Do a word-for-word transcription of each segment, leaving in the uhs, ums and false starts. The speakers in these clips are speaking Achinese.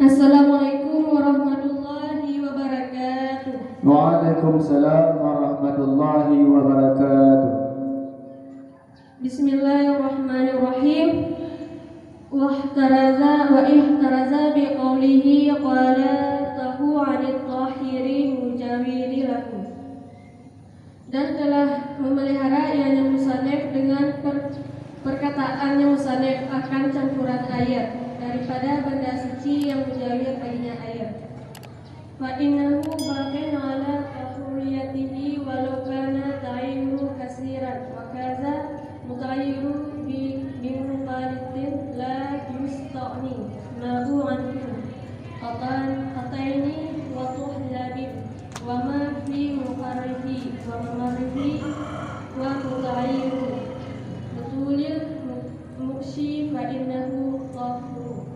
Assalamualaikum warahmatullahi wabarakatuh. Waalaikumsalam warahmatullahi wabarakatuh. Bismillahirrahmanirrahim. Wahtaraza wa ihtaraza biqaulihi qala tahu anit tahiri mujawiri lahu. Dan telah memelihara ianya musannif dengan per-, perkataannya musannif akan campuran air daripada benda suci yang mujawir baginya air. Fa innahu baqin ala tahuriyatihi walau kana ta'iru kasiran, wa kaza muta'iru bi, bi muqalitin la yusta'ni ma'u anhu. Qatan-, qataini wa tuhlabin, wa ma fi muqarrihi, wa mamarrihi, wa muta'iru. Betulil mu-, muksi fa innahu tahur.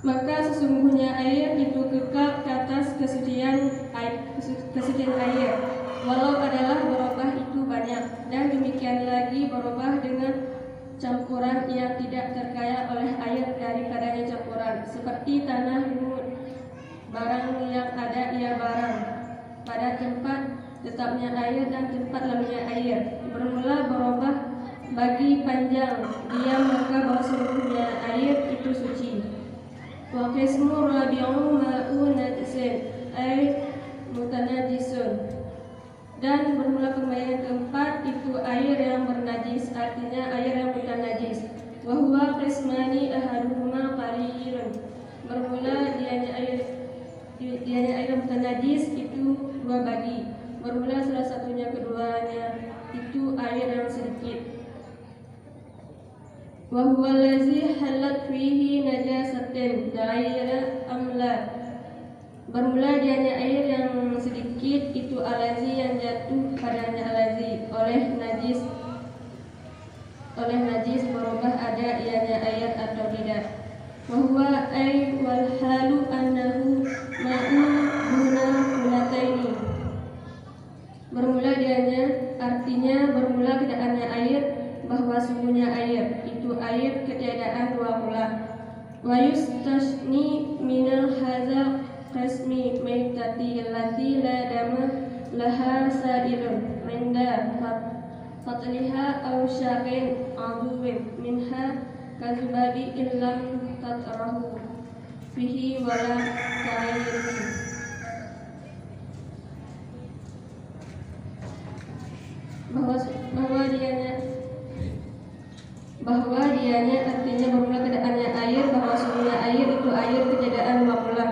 Maka sesungguhnya air itu kekal ke atas kesucian ai-, kesu-, kesucian air, walau adalah berubah itu banyak, dan demikian lagi berubah dengan campuran yang tidak terkaya oleh air daripadanya campuran, seperti tanah lumut, barang yang ada ia barang, pada tempat tetapnya air dan tempat lalunya air. Bermula berubah bagi panjang diam, maka bahwa seluruhnya air itu suci. Wa qismu rabi'u ma'u najisin, ay mutanajisun. Dan bermula pembagian keempat itu air yang bernajis, artinya air yang mutanajis. Wa huwa qismani ahaduhuma qalilun. Bermula dianya air, di-, dianya air yang mutanajis itu dua bagi. Bermula salah satunya keduanya itu air yang sedikit. Wa huwa allazi hallat fihi najasatun ghaira amla. Bermula dianya air yang sedikit itu allazi yang jatuh padanya allazi oleh najis, oleh najis berubah ada ianya air atau tidak. Wa huwa ay wal halu annahu ma'un duna qullataini. Bermula dianya, artinya bermula keadaannya air, bahwa sungguhnya air, itu air ketiadaan dua kulah. Wa yustasni minal hazal qismi maitati allati la dama laha sa'ilun inda fat-, fatliha aw syaqin adwin minha kazubabi illam tatrahu fihi wala kairihi. Bahwa, bahwa dianya, bahwa dianya artinya bermula keadaannya air, bahwa sungguhnya air itu air ketiadaan dua kulah.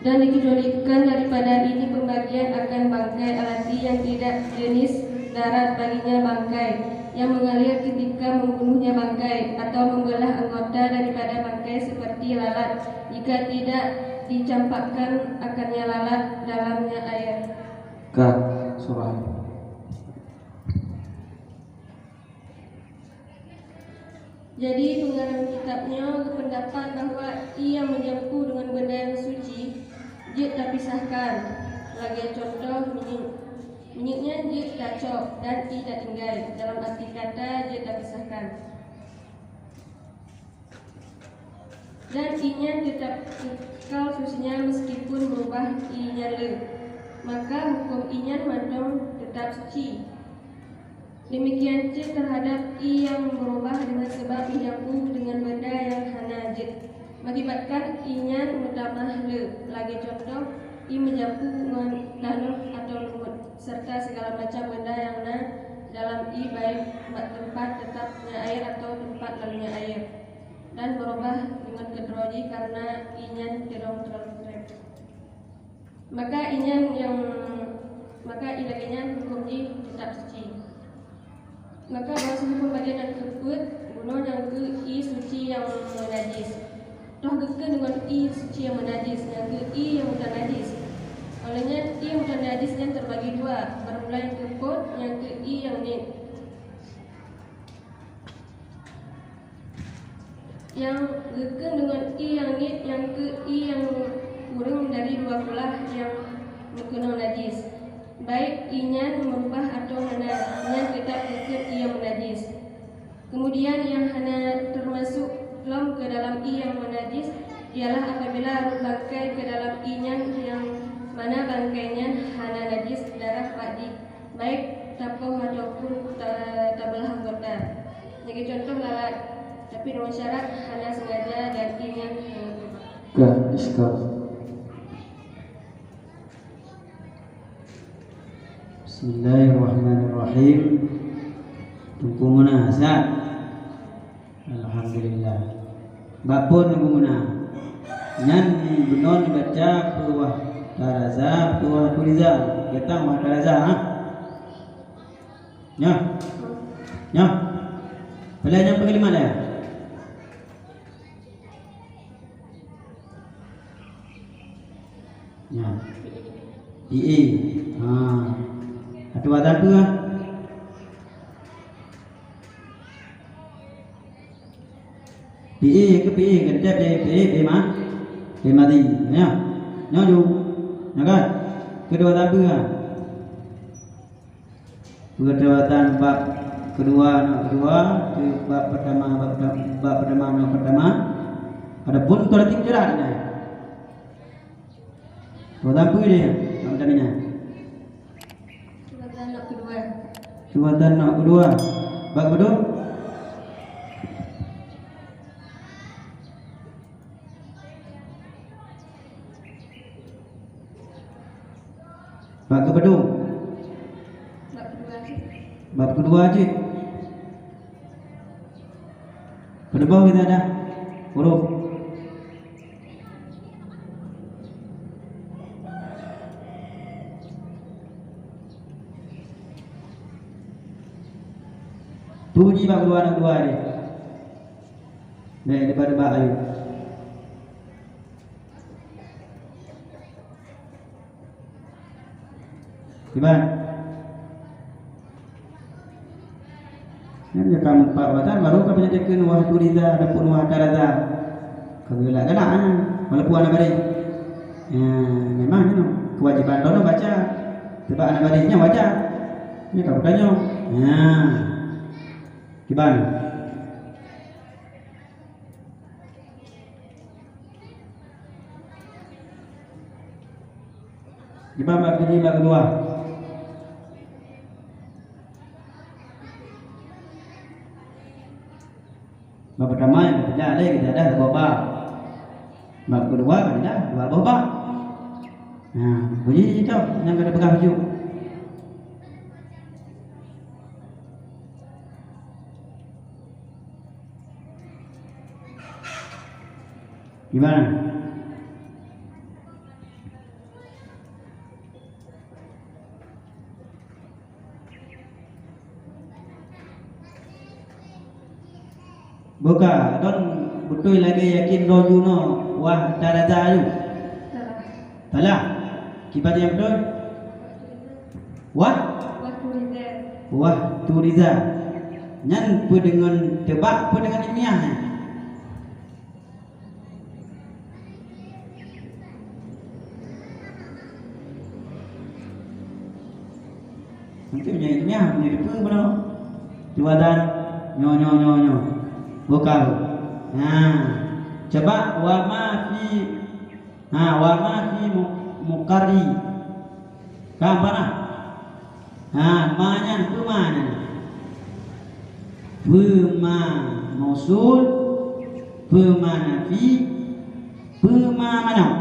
Dan dikecualikan daripada ini pembagian akan bangkai alati yang tidak jenis darat baginya bangkai yang mengalir ketika membunuhnya bangkai atau membelah anggota daripada bangkai seperti lalat jika tidak dicampakkan akannya lalat dalamnya air. Ka surah. Jadi, pengarang kitab nyoe geupeundapat bahwa ié nyang meujampu deungon benda nyang suci jeuet tapisahkan, lagée cuntoh minyeuk. Minyeuk nyan jeuet tacok dan ié tatinggai, dalam arti kata jeuet tapisahkan. Dan ié nyan teutap kekal sucinya meuskipun beurubah ié nyan le, maka huköm ié nyan mantong teutap suci. Demikian cit teuhadab ié nyang beurubah deungon sabab meujampu deungon benda nyang hana jeuet, mengakibatkan ié nyan meutamah le, lagée cuntoh ié meujampu ngon tanoh atawa lumut, serta sigala macam benda nyang na dalam ié, baik bak teumpat teutapnya air atawa teumpat lalunya air, dan beurubah deungon keudroe jih kareuna ié nyan keudroe teurlalu treb. Maka ié nyan nyang, maka ié lagée nyan huköm jih teutap suci. Maka bahwa seuhukôm bagian nyang keupeuet bunoe nyang keu ié suci nyang meunajis. Toh geukheun deungon ié suci nyang meunajis, nyang keu ié nyang mutanajis. Oleh nyan, ié mutanajis nyan teubagi dua, beurmula nyang keupeuet nyang keu ié nyang niet. Nyang geukheun deungon ié nyang niet nyang keu ié nyang kureueng dari dua kulah nyang meukeunong najis, baik ié nyan meurubah atawa hana, nyan teutap geukheun ié nyang meunajis. Keumudian, nyang hana teumasok lom keu dalam ié nyang meunajis, Ialah apabila rot bangkai ke dalam ié nyan nyang mana bangkai nyan hana najis darah bak di, baik tapoh ataupun ta-, tabeulah anggota. Lagée contoh lalat, tapi deungon syarat hana sengaja dan ié nyan hana beubah. Ka, iskal. Bismillahirrahmanirrahim. Teungku Muna, siap? Alhamdulillah. Bak phon Teungku Muna. Nyan bunoe neubaca peue wah taraza, peue wah turiza. Geutang wah taraza, ha? Nyoe. Nyoe. Peulai nyang peukeulimat ya? Nyan. Pi e. Ha. Atu atan peue? Pi e ke pi e, ke pi e, pi e, pi e ma-, pi e mati. Nyan. Nyoe ju. Nyan kan? Keudua atan peue? Peue atan bab keudua, nyoe keudua, bab peutama, bab, bab peutama, nyoe peutama. Adapun tartib jeulaih nyan. Peue atan peue dia? Bab peutama nyan. Peue atan nyoe keudua. Peue atan nyoe keudua. Bab keudua. Bab keubeudoh. Bab keudua cit. Bab keudua cit. Peudeuboh kita dah huruf. Tuji bab keudua aneuk dua deh. Neh, deuba-deuba ayue. Kiban? Nyan ka meupat watan, baru ka peunyatakan wah turiza ataupun wah taraza. Ka geulak-galak, ha, walaupun hana bareh. Ya, memang nyoe kewajiban droeneuh baca. Sebab hana bareh nyan wajar. Nyoe ka bukan nyoe. Ya. Kiban? Kiban bab keudua, bab keudua. Bab peutama nyang teupeugah lé kita dah dua bab. Bab keudua kita dah dua boh bab. Nah, bunyi cit nyang ka teupeugah bacut. Gimana? Buka, don beutôi lagée yakin droe jinoe wah taraza nyoe? Salah. Kiban nyang beutôi? Wah? Wah turiza. Wah turiza. Nyan peudeungon teubak, peudeungon ilmiah nyan? Mungkin nyan ilmiah, nyan peue bunoe? Tuatan, nyoe, nyoe, nyoe, nyoe. Buka. Nah, coba wa ma fi Ha, wa ma fi mu-, muqarri. Ka, hana? Ha, ma nyan, peue ma nyan? Peue ma mausul, peue ma nafi, peue ma manaf.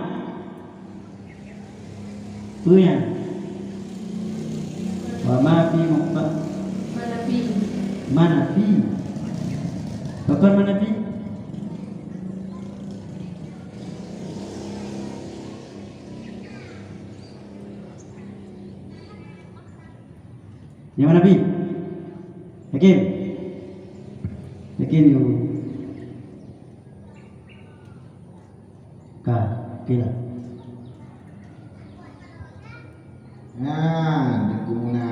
Peue nyan? Wa ma fi muqa-, Manafi. Manafi. Pakon manafi? Nyang mana pi? Yakin? Yakin, yuk. Ka, oke lah. Nah, di kumuna,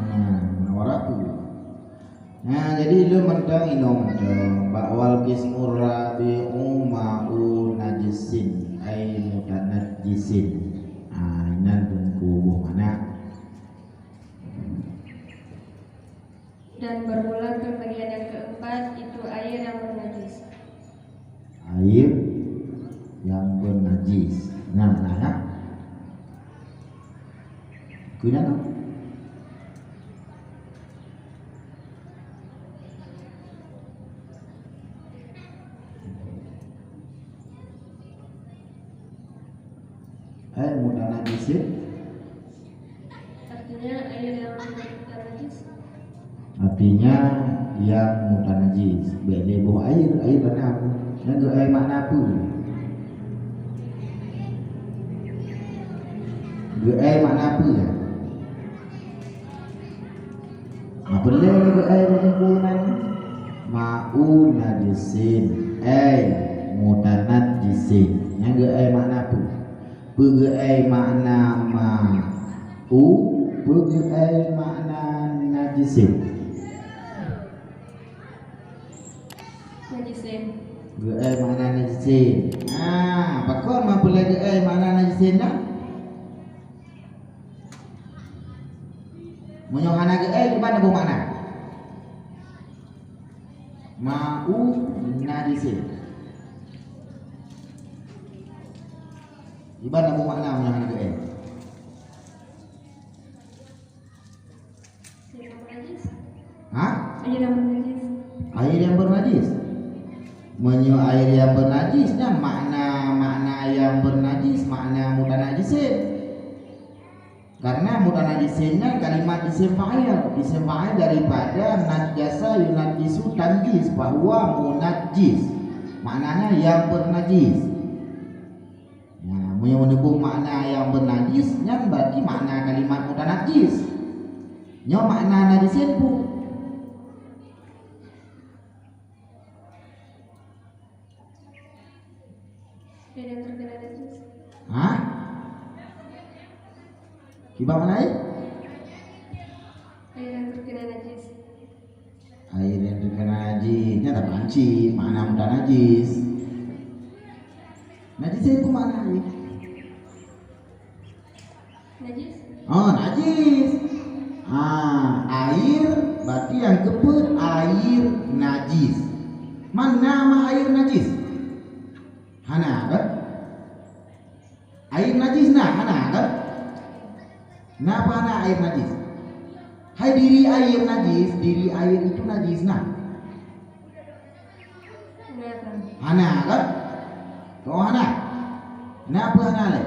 nah, munawaraku. Nah, jadi lôn mantong inoe mantong bak wal qismur rabi'u ma'u najisin, ai mutanajjisin. Ah, inan teungku boh manah. Dan bermula ke bagian yang keempat, itu air yang bernajis. Air Nyang beunajis. Nyan na, ya. Keu nyan na. Eh, mutanajisin. Artinya, air yang mutanajis. Artinya, yang mutanajis. Bèk lé boh air, air bana apa? Nyang geuai makna apa? Geuai makna apa, ya? Apa lé geuai makna apa nan? Ma'u najisin, ai mutanajisin. Nyang geuai makna apa? Peugeuai makna ma'u, peugeuai makna najisin. Najisin. Geuai makna najisin. Ah, pakon ma peulai geuai makna najisin na? Meunyoe hana geuai, kiban na boh makna? Ma'u najisin. Kiban na boh makna meunyoe hana geuai? Air yang bernajis. Hah? Air yang bernajis. Air yang bernajis. Meunyoe air yang bernajis, nyan makna, makna yang bernajis, makna mutanajisin. Karena mutanajisin nyan kalimat isim fa'il. Isim fa'il daripada najasa yunajisu tanjis, bahwa munajis. Maknanya yang bernajis. Nah, meunyoe meuneuboh makna yang bernajis, nyan berarti makna kalimat mutanajis. Nyoe makna najisin peue? Air yang terkena najis. Hah? Kiban makna air? Air yang terkena najis. Air yang terkena najis, nyan tapancit, makna mutanajis. Najisin peue makna air? Najis. Oh, najis. Ah, air, berarti nyang keupeuet air najis. Mana ma air najis? Hana, kan? Air najis na, hana, kan? Napa hana air najis? Hai diri air najis, diri air itu najis na. Hana, kan? Kau hana? Napa hana lé?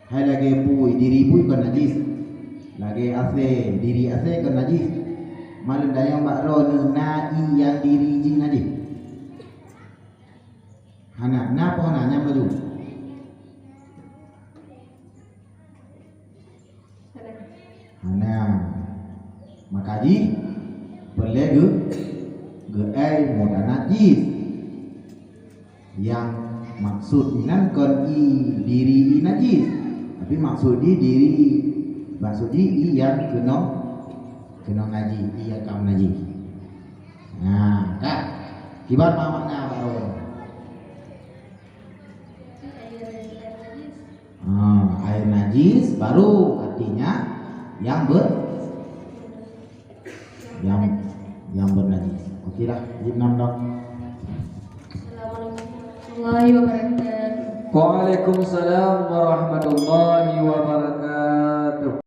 Hai lagèe bui, diri bui kon najis. Lagèe asèe, diri asèe kon najis. Malum dayang bak droeneuh na ié nyang diri jih najis. Hana, na peue hana nyang laju? Hana. Maka jih peureulèe geu-, geuai mutanajis. Nyang maksud inan kon ié diri ié najis, tapi maksud jih diri, maksud jih ié nyang keunong, keunong najis, ié nyang ka najis. Nah, ka. Kiban ma makna baru. Ah, air najis baru artinya yang ber-, yang, yang bernajis. Oke lah, jam enam dah. Assalamualaikum warahmatullahi wabarakatuh. Waalaikumsalam warahmatullahi wabarakatuh.